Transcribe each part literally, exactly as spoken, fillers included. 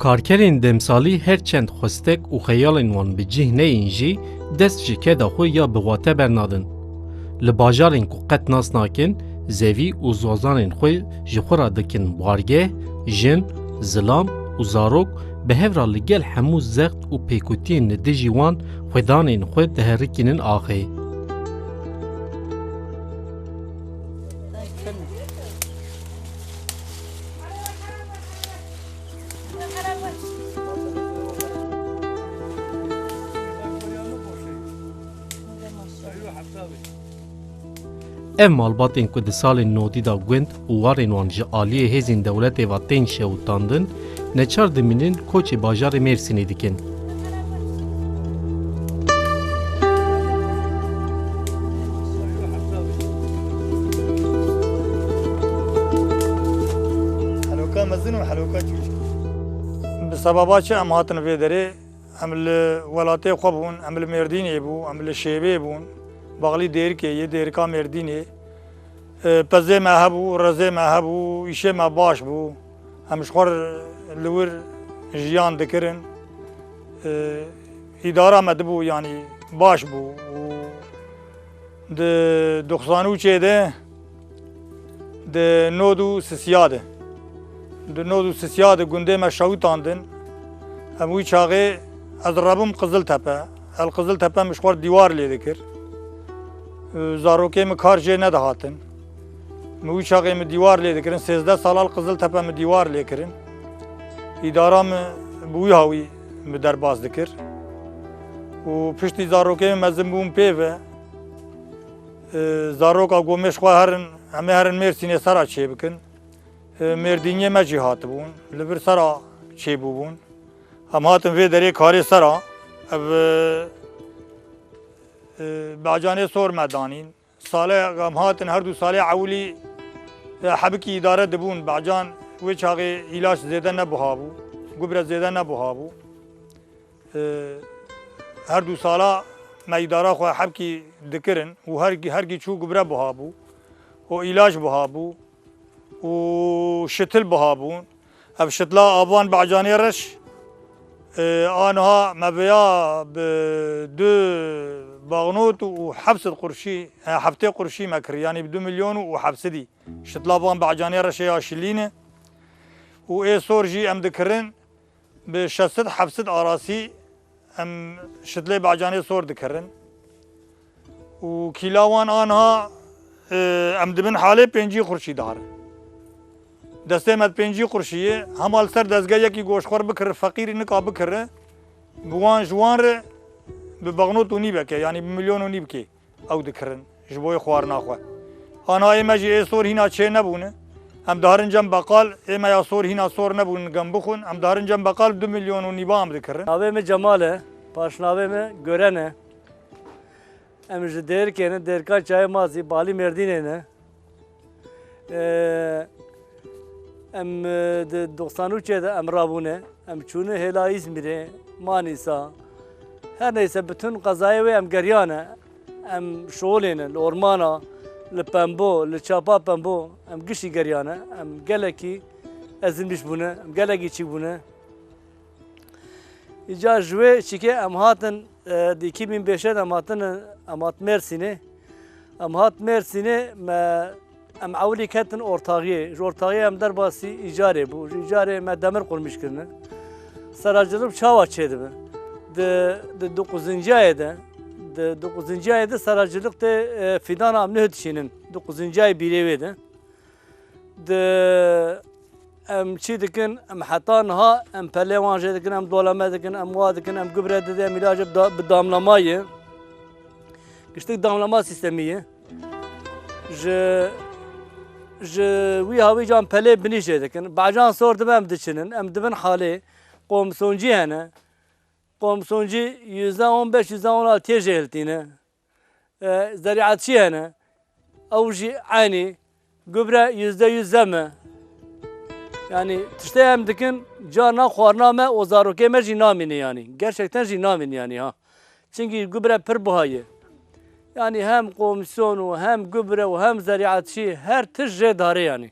Karkerên demsalî her çend xwestek û xeyalên wan bi cih neyên jî, dest ji keda xwe ya bi wate bernadin. Li bajarên ku qet nas nakin, zevî û zazanên xwe ji xwe re dikin bargeh, jin, zilam û zarok bi hev re li gel hemû zext û pêkutiyên li dijî wan xwedanên xwe diherikînin axê. Ev malbatên ku di salên nodî de gund û warên wan ji aliyê hêzên dewletê ve tên şewitandin, neçar dimînin koçê bajarê Mêrsînê dikin. Heloka mezin û heloka çûçik. Bi sebeba çi em hatin vê derê? Em li welatê xwe bûn, em li Mêrdînê bû, em li Şêbê bûn, baxlî Dêrikê yê, Dêrika Mêrdînê. E, pezê me hebû, rezê me hebû, îşê me baş bû. Em ji xwe re li wir jiyan dikirin. E, îdara me dibû, yanî baş bû. Û di doxsan û üçê de, di nod û sisiya de, di nod û sisiya de gundê me şewitandin. Em wî çaxê ez rebûm Qiziltepe. El Qiziltepe min ji xwe re dîwar lê dikir. Zarokê min kar jê nedihatin. Min wî çaxê min dîwar lê dikirin. Sêzdeh sala li Qiziltepe min dîwar lê kirin. Îdara min bi wî hawî min derbas dikir. Û piştî zarokê min mezin bûn pê ve, e, zaroka got, "Mêr ji xwe herin, em ê herin Mêrsînê sera çêbikin." E, Mêrdîniyê me jî hatibûn, li vir sera çêbûbûn. Em hatin vê derê karê sera, ev, e, e, bacanê sor me danîn. Sale em hatin, her du salê ewilî, e, hebikî îdare dibûn. Bacan wê çaxê îlaç zêde nebuha bû, gubre zêde nebuha bû. E, her du sala me îdara xwe hebkî dikirin û herkî, herkî çû gubre buha bû û îlaç buha bû û şitil buha bûn. Ev şitla avan Bacanê reş, e, aniha me vêya bi du baxnot û heft sed qurşî, e, heftê qurşî me kir, yanî bi du milyon û heft sedî. Şitla van Bacanê reşê ya şilîne û ê sor jî em dikirin. Bi şeş sed heft sed arasî em şitlê Bacanê sor dikirin. Û kîla wan aniha, e, em dibin halê pêncî qurşî diharin. Destê me di pêncî qurşî ye, hema li ser dezgeh yekî goşxwer bikire, feqîrî nika bikire, bi wan, ji wan re bi bexnot û nîveke, yanî bi milyon û nîvkê. Ew dikirin ji bo yê xwarina xwe. Ana ê me jî ê sor hîna çê nebûne. Em diherin cem beqal, ê me ya sor hîna sor nebûn gem bixwin. Em diherin cem beqal du milyon û nîva em dikirin. Navê min Cemal e, paşnavê min Gören e. Em ji Dêrikê ne, Dêrika Çayê Mazî, balî Mêrdînê ne. Ee, em, e, di doxsan û üçê de em rabûne. Em çûne hêla Îzmîrê, Manîsa. Her neyse, bütün qezayê wê em geriyane. Em şolê ne, li ormana, li pembo, li çapa pembo, em gişî geriyane. Em gelekî ezilmiş bûne, em gelekî çî bûne. Îcar ji wê çîkê em hatin, e, di iki bin beşê de em hatine, em hat Mêrsînê. Em hat Mêrsînê, me, em ewilî ketin ortaxiyê. Ji ortaxiyê em derbasî Îcarê bû. Ji Îcarê me demir qurmîş kirine. Seracılık çawa çêdibe? Di, di dokuzuncayê de, di dokuzuncayê de seracılık tê, e, fîdana em neh dişînin. Dokuzuncayê bîrê wê de. Di Em çi dikin? Em heta niha em pelê wan jê dikin, em doleme dikin, em wa dikin, em gubre didin, em îlacê bi da-, bi damlama ye. Giştik damlama sîstemî ye. Ji, ji wî hawî can pelê binî jê dikin. Bacan sor dibe em diçinin, em dibin halê. Komsoncî hene. Komsoncî yüzde on beş, yüzde on altı jê hiltîne. E, zerîatçî hene. Ew jî eynî. Gubre yüzde yüz zem e. Yani tiştê em dikin, carna xwarina me û zarokê me jî namîne yani. Gerçekten jî namîne yani ha. Çimkî gubre pir buha ye. Yani hem komisyon û hem gubre û hem zerîatçî her tişt jê dare yani.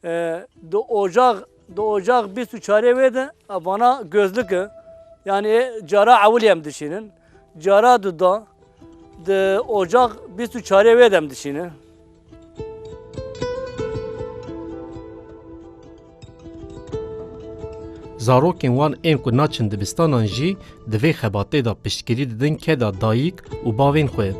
E, di ocax, di ocax bîst û çarê wê de, e, vana gözlük e. Yani e, cara ewil em dişînin. Cara duda, di ocax bîst û çarê wê de em dişînin. Zarokên wan ên ku naçin dibistanan jî di vê xebatê de piştgirî didin keda dayik û bavên xwe.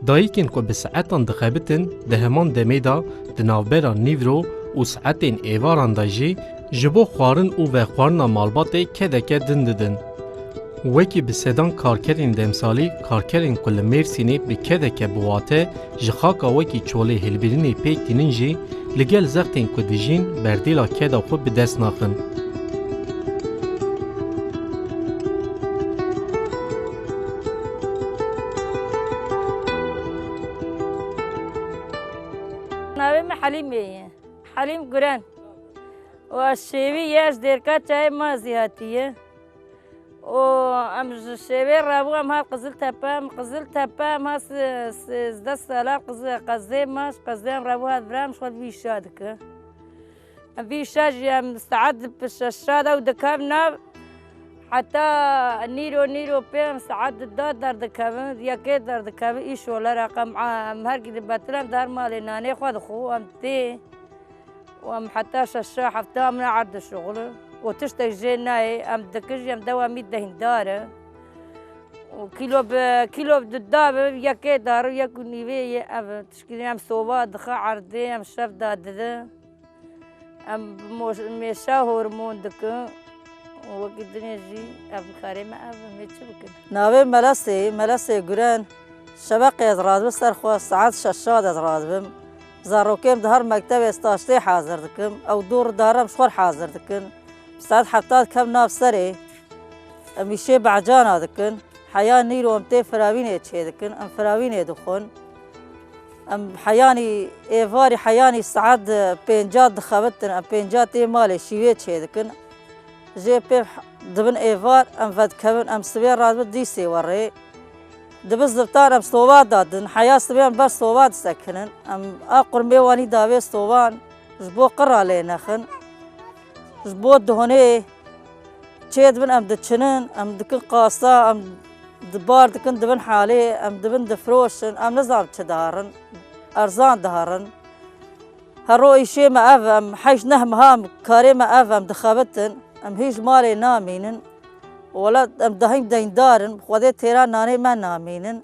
Dayikên ku bi saetan dixebitin, di heman demê de di navbera nîvro û saetên êvaran de jî ji bo xwarin û vexwarina malbatê kedeke din didin. Wekî bi sedan karkerên demsalî, karkerên ku li Mêrsînê bi kedeke biwate ji xaka wekî çolê hilbirînê pêk tînin jî, li gel zextên ku dijîn, berdêla keda xwe bi dest naxin. Navê min Helîmê ye. Helîm Guren. Û ez şêwî ye, ez dêrka çayê Mazî hatiye. Û em ji şêwê rabû, em hat Qiziltepe, em Qiziltepe, em hat se-, sêzdeh salan Qizi-, qezê me, ji qezê em rabû hat vira, em ji xwe vî şa dike. Em vî şa jî em saet di şeşa de û dikevin nav, heta nîro, nîro pê em saet di da derdikevin, yekê derdikevin, îşola re qe em, em her gî dibetilin, em dar malê nanê xwe dixwe, em tê. Û em heta şeşa hefta min erd dişuxulin. Û tiştek jê nayê, em dikin jî em dewamî dehîndar in. Û kîlo bi kîlo bi duda bi yekê dar û yek û nîvê yê ev in. Tişkî em soba dixe erdê, em şev da didin. Em bi mo-, mêşa hormon dikin. Û wekî dinê jî ev karê me ev in, em ê çi bikin? Navê Melesê, Melesê Guren. Şeveqê ez radibim ser xwe, saet şeşa de ez radibim. Zarokêm di her mektebê ez taştê hazir dikim. Ew dûr dare em ji xwe hazir dikin. Saet hefta dikem nav serê. Em îşê becana dikin. Heya nîro em tê firawînê çê dikin. Em firawînê dixwin. Em heyanî êvarî heyanî saet pênca dixebitin. Em pênca tê malê şîvê çê dikin. Jê pê dibin êvar, em vedikevin, em sibê radibin dîsê werê. Dibi ziftan em soba dadin, heya sibê em ber soba disekinin. Em a qurmê wanî davê soban, ji bo qira lê nexin. Ji bo dihonê çê dibin em diçinin, em dikin qasa, em dibar dikin dibin halê, em dibin difroşin, em nizam çi diherin, erzan diherin. Hero îşê me ev em, heşt neh meha em karê me ev em dixebitin, em hîç malê namînin. Wela em dehîm deyndar in, Xwedê têra nanê me namînin.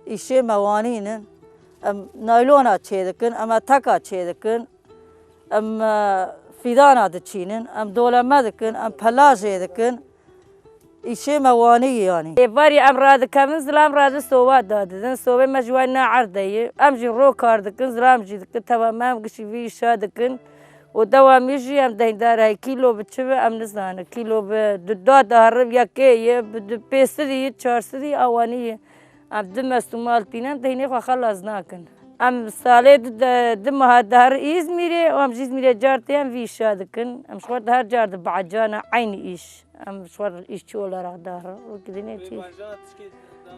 Îşê me wanînin. Em naylona çêdikin, em eteka çêdikin, em, e, fîdana diçînin, em doleme dikin, em pelajê dikin. Îşê me wanî yanî. Êvarî em radikevin, zilam radin soba dadidin. Sobê me ji wan ne erdeyî. Em jî ro kar dikin, zilam jî dikin. Teva me em gişî vî îşa dikin. Û dewamî jî em deyndar hey. Kîlo bi çi bi em nizanin. Kîlo bi du da diherin yekê ye, bi du pênc sedî ye, çar sedî awanî ye. Em du mesûmal tînin, deynê xwe xelas nakin. Em salê di, de, du meha diherin Îzmîrê û em ji Îzmîrê car tê em vî îşa dikin. Em ji xwe di her car di beecana eynî îş. Em ji xwe îşçi olarak diherin. Wekî dinê çi?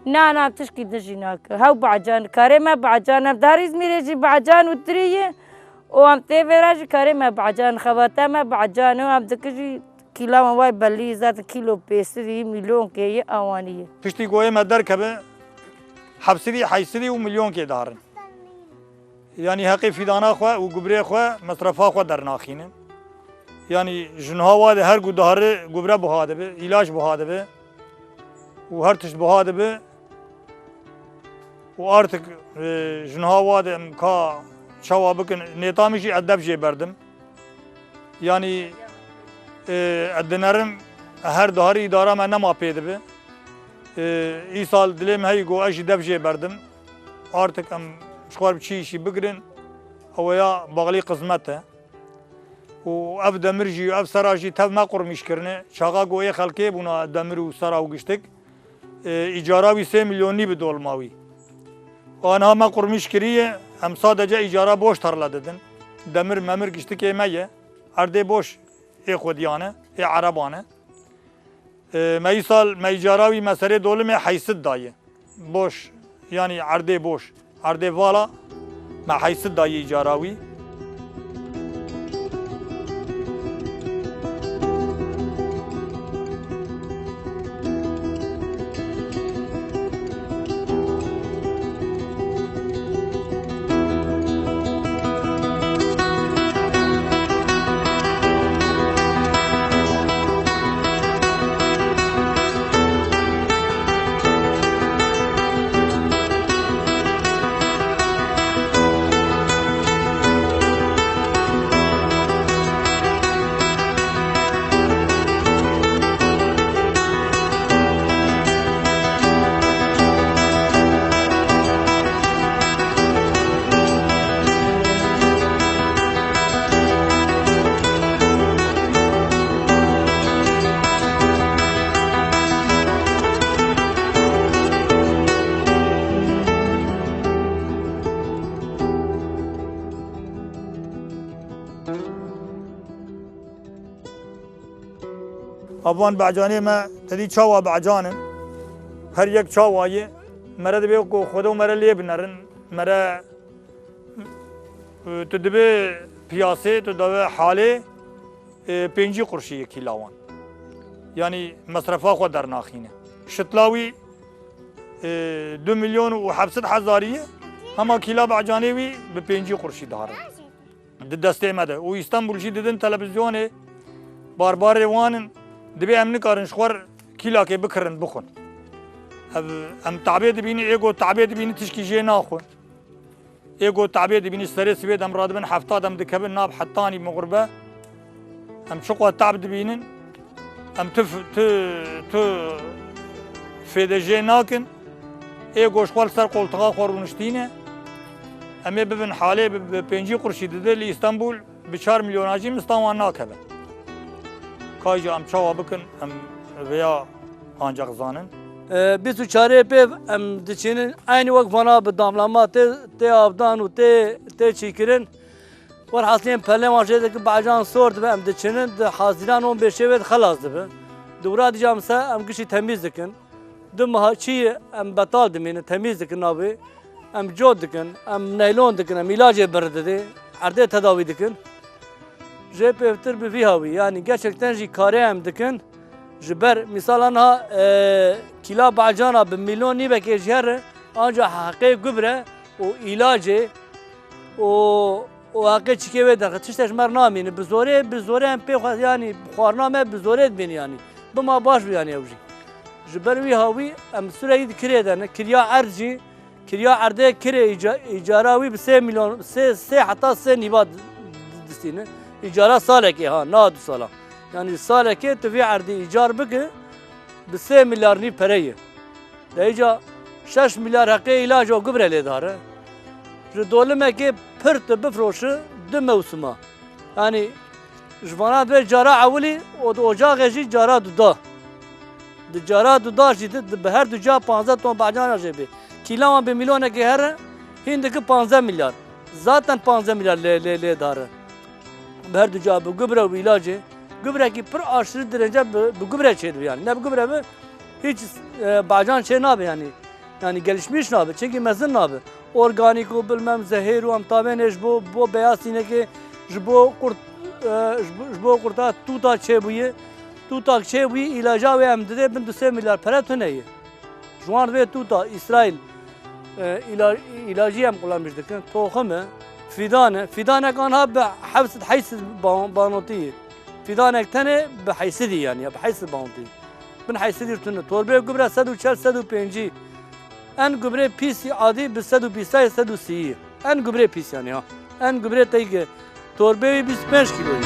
Na, na, tişkî din jî nake. Hew beecan, karê me beecan. Em di her Îzmîrê jî beecan û tirî ye. Û em tê vêra jî karê me beecan. Xebata me beecan û em dikin jî Kîla wan way belî, zaten kîlo pêsirî, milyonkê yê awanî ye. Piştî goyê me derkeve, hepsirî, heyşsirî û milyonkê darin. Yanî heqê fîdana xwe û gubrê xwe, mesrefa xwe dernaxînin. Yanî ji niha wa de her ku dahri gubre buha dibe, îlaç buha dibe û her tişt buha dibe. Û artık, e, ji niha wa de em ka çawa bikin, nêtamî jî edeb jê berdim. Yanî, e, ez dinerim, her diharî îdara me nema pê dibe. E, îsal dilê min heyî got ez jî dev jê berdim. Artık em ji xwe re bi çi îşî bigirin, ew ya baxlî qismet e. Û ev demir jî û ev sera jî tev me qurmîş kirine. Çaxa ku ê xelkê bûna demir û sera û giştik, e, îcara wî sê milyonî bi dolma wî. Aniha me qurmîş kiriye, em sadece îcara boş tarla didin. Demir memir giştikê me ye. Erdê boş ê xwediyane, ê erebane. E, me îsal me îcara wî me serê dolimê heysit daye. Boş, yanî erdê boş. Erdê vala me heysit daye îcara wî. Avan becanê me, te dî çawa becan in? Her yek çawa ye? Mere dibe ku Xweda û mere lê binerin. Mere, e, tu dibe piyasê, tu dibe halê, e, pêncî qurşî ye kîla wan. Yanî mesrefa xwe dernaxîne. Şitla wî, e, du milyon û heft sed hezarî ye. Hema kîla becanê wî bi pêncî qurşî dihare. Di destê me de. Û Îstanbul jî didin televîzyonê, barbarê wan in, dibê em nikarin ji xwe re kîlakê bikirin bixwin. Ev, em tabê dibînin, ê ku tabê dibînin tişkî jê naxwin. Ê ku tabê dibînin, serê sibê dem radibin, hefta dem dikevin nav hetanî mixurbe. Em çiqas tab dibînin, em tu, tu, tu fêde jê nakin. Ê goşxwe li ser qoltixa xwe rûniştîne. Em ê bibin halê bi, bi pêncî qurşî dide li Îstanbul, bi çar milyona jî mistan wan nakeve. Ka jî em çawa bikin, em vêya ancak zanin. E, bîst û çarê pêv em diçînin, eynî wek vana bi damlama tê, tê avdan û tê, tê çîkirin. Werhasilê em pelê wan jê dikin, bacan sor dibe, em diçinin, di hazîran wan bêşê wê de xelas dibe. Di wira dî jî em se, em giştî temîz dikin. Du meha çî em betal dimînin, temîz dikin navê. Em cot dikin, em neylon dikin, em îlacê bir didê, erdê tedawî dikin. Jê pêvtir bi vî hawî, yanî gerçekten jî karê em dikin. Ji ber mîsala niha, e, kîla bacana bi milyon nîvekê jî here, anca heqê gubre û îlacê û, û heqê çikê wê derxe. Tiştek ji me re namîne. Bi zorê, bi zorê em pê xwe, yanî xwarina me bi zorê dimîne yanî. Bima baş bû yanî ew jî. Ji ber wî hawî em sûrekî di kirê de ne. Kiriya erd jî, kiriya erdê kirê îca-, îcara wî bi sê milyon, sê, sê heta sê nîva di-, di-, distîne. Îcara salekê ha, na du sala. Yanî salekê tu vî erdî îcar bike, bi sê milyar nîv pere ye. De îca şeş milyar heqê îlac û gubre lê dare. Ji dolimekê pir tu bifroşi du mewsima. Yanî ji vana divê cara ewilî û di ocaxê jî cara duda. Di cara duda jî di, di bi her du ca panzdeh ton bacana jê bê. Kîla wan bi milyonekê here, hîn dike panzdeh milyar. Zaten panzdeh milyar lê, lê, lê dare. Bi her du ca bi gubre û îlacê. Gubrekî pir aşırı derece bi, bi gubre çêdibe yanî. Ne bi gubre bi, hiç, e, bacan çê nabe yanî. Yanî gelişmiş nabe, çimkî mezin nabe. Organîk û bilmem zehêr û em tavênê ji bo, bo beyazînekê, ji bo qurt, e, ji bo, ji bo qurta tûta çêbûye. Tûtak çêbûye, îlaca wê em didê bin du sê milyar pere tune ye. Ji wan vê tûta Îsraîl, e, îla-, îlacî em qulamîş dikin. Toxim e, fîdan e. Fîdanek anha bi heft sed heyt sed ba-, banotî ye. Fîdanek tenê bi heyt sedî yanî, ya bi heyt sed banotî. Bin heyt sedî tune. Torbê gubre sed û çel, sed û pêncî. En gubrê pîsî adî bi sed û bîst, sed û sî. En gubrê pîs yanî ha. En gubrê teyke. Torbê wî bîst û pênc kîlo ye.